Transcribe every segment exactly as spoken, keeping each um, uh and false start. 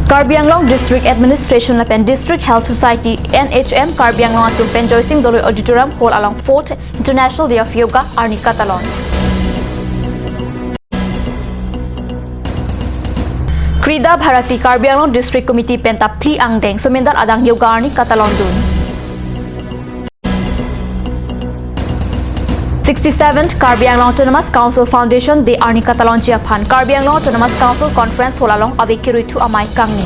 Karbi Anglong District Administration lapen District Health Society, N H M, Karbi Anglong atum pen Joysing Doloi Auditorium Hall along fourth International Day of Yoga arni katalon. Krida Bharati Karbi Anglong District Committee penta phli angdeng Somindar adang yoga arni katalon dun. Sixty-seventh Karbi Anglong Autonomous Council Foundation Day arni katalonji aphan Karbi Anglong Autonomous Council Conference Hall along ave kiruithu amei kangni.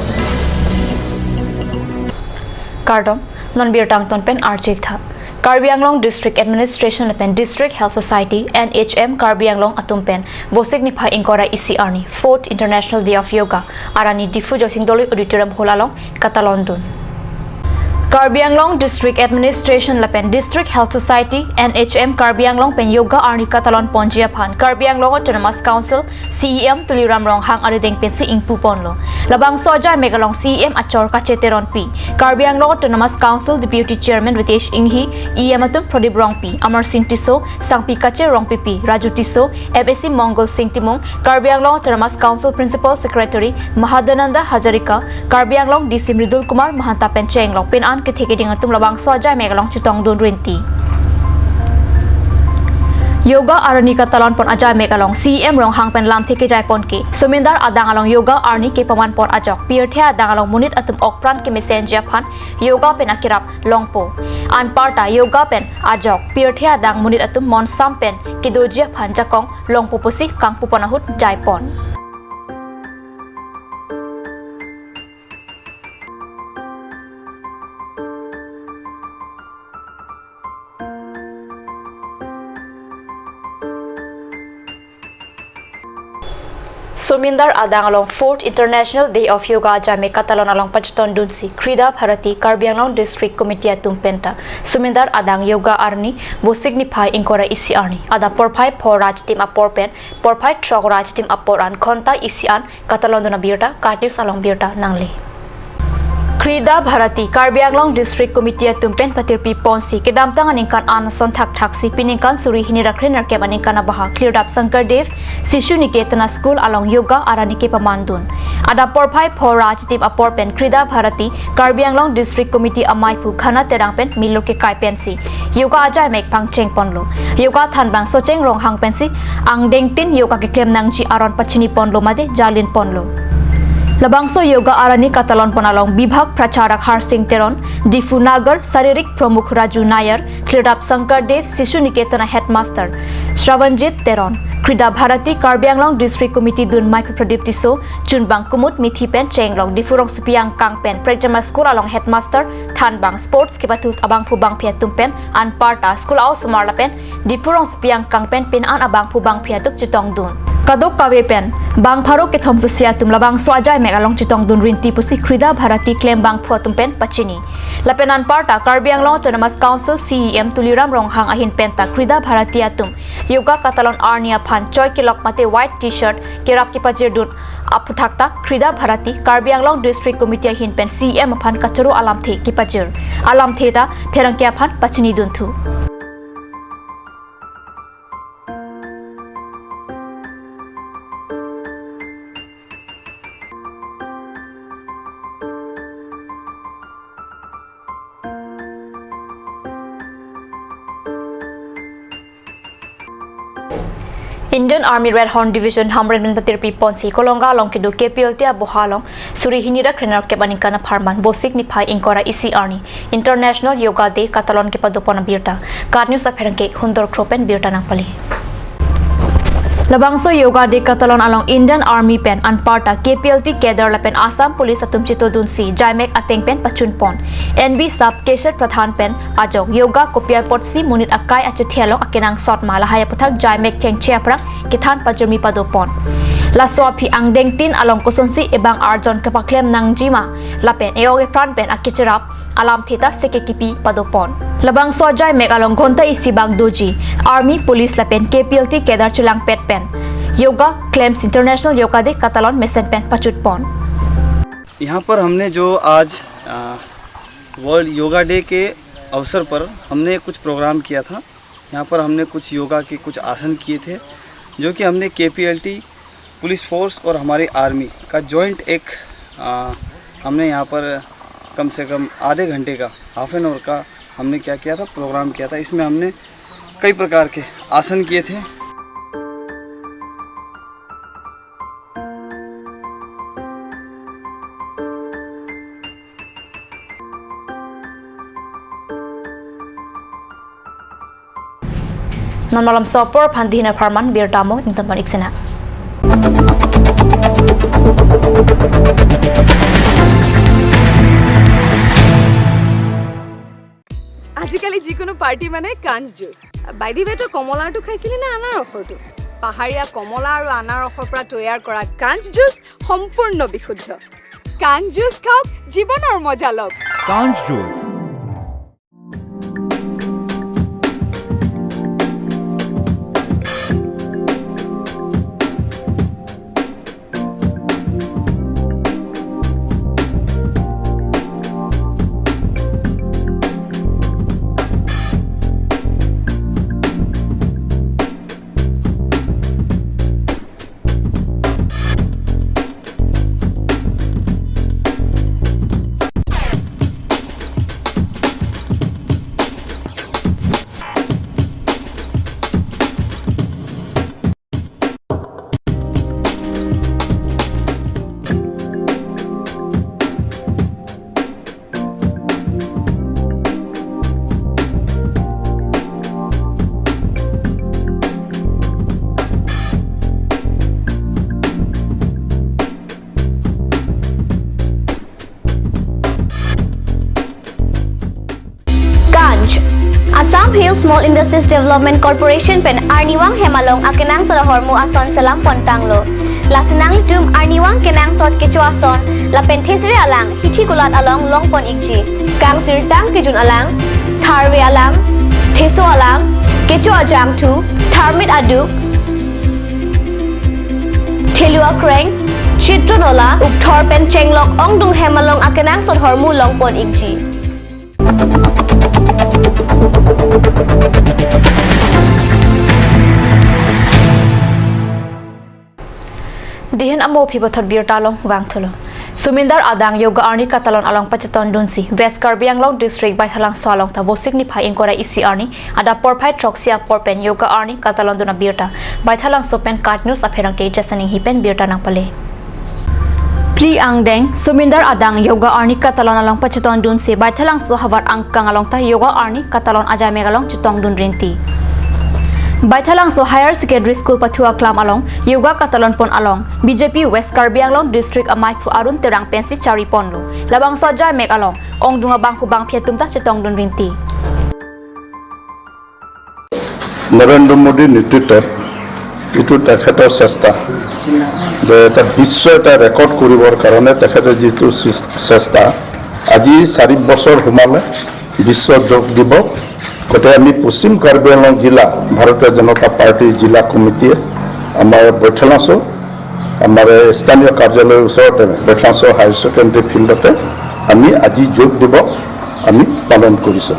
Kardom, non birta angton pen archik tha. Karbi Anglong District Administration lapen District Health Society, N H M, Karbi Anglong atum pen Vosik niphai ingkoi ra isi arni fourth International Day of Yoga arni Diphu Joysing Doloi Auditorium Hall along katalon dun. Karbi Anglong District Administration lapen District Health Society, N H M, Karbi Anglong pen yoga arni katalon ponji aphan Karbi Anglong Autonomous Council C E M Tuliram Ronghang arideng pensi ingpu ponlo. Labangso ajai mek along C E M achor Kache Teronpi, Karbi Anglong Autonomous Council Deputy Chairman Ritesh Enghi, E M atum Pradip Rongpi, Amar Singh Tisso, Sangpi Kache Rongpipi, Raju Tisso, M A C Mongol Singh Timung, Karbi Anglong Autonomous Council Principal Secretary Mahadananda Hazarika, Karbi Anglong D C Mridul Kumar Mahanta pen chenglok pin an kethe keding atum labangso ajai mek along chetong dun rinti. Yoga arni katalon pon ajai mek along C E M Ronghang pen lamthe kejai pon ke Somindar adang along yoga arni kepaman pon ajok pirthe adang along monit atum okpran kemesenji aphan yoga pen akerap longpo. Anparta yoga pen ajok pirthe adang monit atum monsam pen kedoji aphan jakong longpo pusi kangpu pon ahut jai pon. Somindar adang along fourth International Day of Yoga ajai mek katalon along pachetong dunsi Krida Bharati Karbi Anglong District Committee atum penta Somindar adang yoga arni Vosik niphai ingkoi ra isi arni adap porphai pho ra chitim apor pen porphai throk ra chitim apor an ghonta isi an katalon dun abirta KAT News along birta nangle. Krida Bharati Karbi Anglong District Committee atum pen patirpi ponsi kedamtang aningkan an ason thakthak si piningkan suri hini ra kre nerkep aningkan abaha Klirdap Shankar Dev Shishu Niketan School along yoga arni kepaman dun. Adap porphai pho ra chitim apor pen Krida Bharati Karbi Anglong District Committee amaiphu Ghana Terang pen milo kekai pensi yoga ajai mek pangcheng ponlo. Yoga thanbang Socheng Ronghang pensi angdengtin yoga keklem nangji aron pachini ponlo mate jalin ponlo. Labangso yoga arni katalon pon along Bibhag Pracharak Harsing Teron, Diphu Nagar Saririk Pramukh Raju Nayar, Klirdap Shankar Dev Shishu Niketan Headmaster Shravanjit Teron, Krida Bharati Karbi Anglong District Committee dun maiphu Pradip Tisso, chunbang Kumud Mithi pen chenglok Diphu Rongsopi angkang pen Prekjama School along Headmaster thanbang sports kepathu abangphu bangphi atum pen anparta school a-osomar lapen Diphu Rongsopi angkang pen pin an abangphu bangphi atum chetong dun. Kadokave pen bang pharo kethom sosi atum labangso ajai mek along chetong dun rinti pusi Krida Bharati klembangphu atum pen pachini. Lapen anparta Karbi Anglong Autonomous Council C E M Tuliram Ronghang ahin penta Krida Bharati atum yoga katalon arni aphan choi kelok mate white T-shirt kerap kepajir dun aphuthak ta Krida Bharati Karbi Anglong District Committee ahin pen C E M aphan kachoro alamthe kepajir. Alamthe ta pherangke aphan pachini dunthu. Indian Army Red Horn Division Hamren pen patirpi ponsi Kolonga along kedo K P L T aboha along suri hini ra kre nerkep aningkan apharman Vosik niphai ingkoi ra isi arni International Yoga Day katalon kepado pon abirta KAT News apherangke Hundor Kro pen birta nangpali. Labangso Yoga Day katalon along Indian Army pen anparta K P L T cadre lapen Assam Police atum chetong dunsi jai mek ateng pen pachun pon. N B Sub Keshat Pradhan pen ajok yoga kopi apotsi monit akai achethe along akenangsot ma lahai aphuthak jai mek chengche aphrang kethan pajirmi pado pon. Laso aphi angdengtin along kosonsi ebang arjon kepaklem nangji ma lapen e-ok epran pen akecherap alamthe ta seke kipi pado pon. Labangso ajai mek along ghonta isi bak doji Army, Police lapen K P L T cadre chelangpet pen yoga klemsi International Yoga Day katalon mesen pen pachut pon. यहाँ पर हमने जो आज, आ, वर्ल्ड योगा डे के अवसर पर हमने कुछ प्रोग्राम किया था। यहाँ पर हमने कुछ योगा के कुछ आसन किए थे, जो कि हमने केपीएलटी पुलिस फोर्स और हमारी आर्मी का जॉइंट एक, आ, हमने यहाँ पर कम से कम आधे घंटे का, हाफ एन आवर का हमने क्या किया था, प्रोग्राम किया था। इसमें हमने कई प्रकार के आसन किए थे। Non malom sopor phan dihin apharman birta mo ingtaman iksena. আজিকালি যিকোনো পাৰ্টি মানে কাঞ্চ জুচ। বাই দি ৱে, তই কমলাৰটো খাইছিলি নে আনাৰসৰটো? পাহাৰীয়া কমলা আৰু আনাৰসৰ পৰা তৈয়াৰ কৰা কাঞ্চ জুচ সম্পূৰ্ণ বিশুদ্ধ। কাঞ্চ জুচ খাওক, জীৱনৰ মজা লওক। কাঞ্চ juice. Kancch. Assam Hill Small Industries Development Corporation pen arnivang hem along akenangsot ahormu ason selam pontanglo. Lasi nanglitum arnivang kenangsot kecho ason lapen thesere alang hithi kulat along longpon ikji. Kangsirtang kejun alang, tharve alang, theso alang, kecho ajangthu, tharmit aduk, thelu akreng, chitro nola, ukthor pen chenglok ongdung hem along akenangsot ahormu longpon ikji. Dihin amo aphi puthot birta along vangthulo. Sumindar adang Yoga Arni Kathalon along pachetongdunsi West Karbi Anglong District Baithalangso along ta Vosik niphai ingkoi ra isi arni adap porphai throksi apor pen Yoga Arni Kathalon dun abirta Baithalangso pen KAT News apherangke Jason Enghi pen birta nangpale. Phli angdeng Sumindar adang Yoga Arni Kathalon along pachetongdunsi Baithalangso havar angkang along ta Yoga Arni Kathalon ajamek along chetongdun rinti. Baithalangso Higher Secondary School pathu aklam along Yoga Kathalon pon along B J P West Karbi Anglong District amaiphu Arun Terang pensi chari ponlo. Labangso ajamek along ongdung abangphu bangphi atum ta chetongdun rinti. Narendra মোদীৰ নেতৃত্বত এইটো তেখেতৰ চেষ্টা যে এটা বিশ্ব এটা ৰেকৰ্ড কৰিবৰ কাৰণে তেখেতে যিটো চেষ্টা, আজি চাৰি বছৰ সোমালে বিশ্ব যোগ দিৱস। গতিকে আমি পশ্চিম কাৰ্বি আংলং জিলা ভাৰতীয় জনতা পাৰ্টীৰ জিলা কমিটিয়ে আমাৰ বৈঠালাংচ', আমাৰ স্থানীয় কাৰ্যালয়ৰ ওচৰতে বৈঠালাংচ' হায়াৰ ছেকেণ্ডেৰী ফিল্ডতে আমি আজি যোগ দিৱস আমি পালন কৰিছোঁ।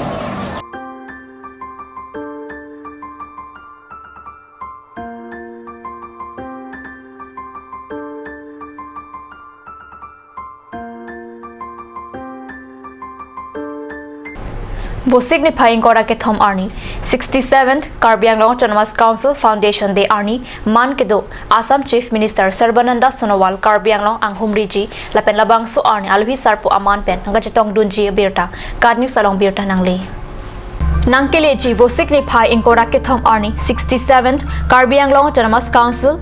Vosik niphai ingkoi ra kethom arni, sixty-seventh Karbi Anglong Autonomous Council Foundation Day arni man kedo Assam Chief Minister Sarbananda Sonowal Karbi Anglong anghumriji lapen labangso arni alohi sarpo aman pen nangkachetongdunji abirta KAT News along birta nangle. Nangkeleji Vosik niphai ingkoi ra kethom arni, sixty-seventh Karbi Anglong Autonomous Council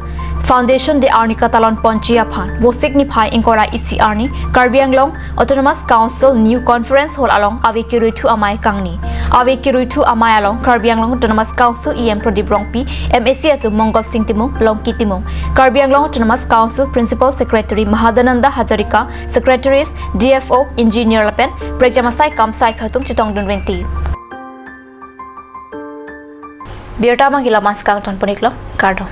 Foundation Day arni kathalon ponji aphan Vosik niphai ingkoi ra isi arni Karbi Anglong Autonomous Council New Conference Hall along ave kiruithu amei kangni. Ave kiruithu amei along Karbi Anglong Autonomous Council E M Pradip Rongpi, M A C atum Mongal Sing Timung, Longki Timung, Karbi Anglong Autonomous Council Principal Secretary Mahadananda Hazarika, Secretaries, D F O, Engineer lapen prekjam asai kam asai atum chetongdun rinti. Birta manggila maskang ton puniklo, kardom.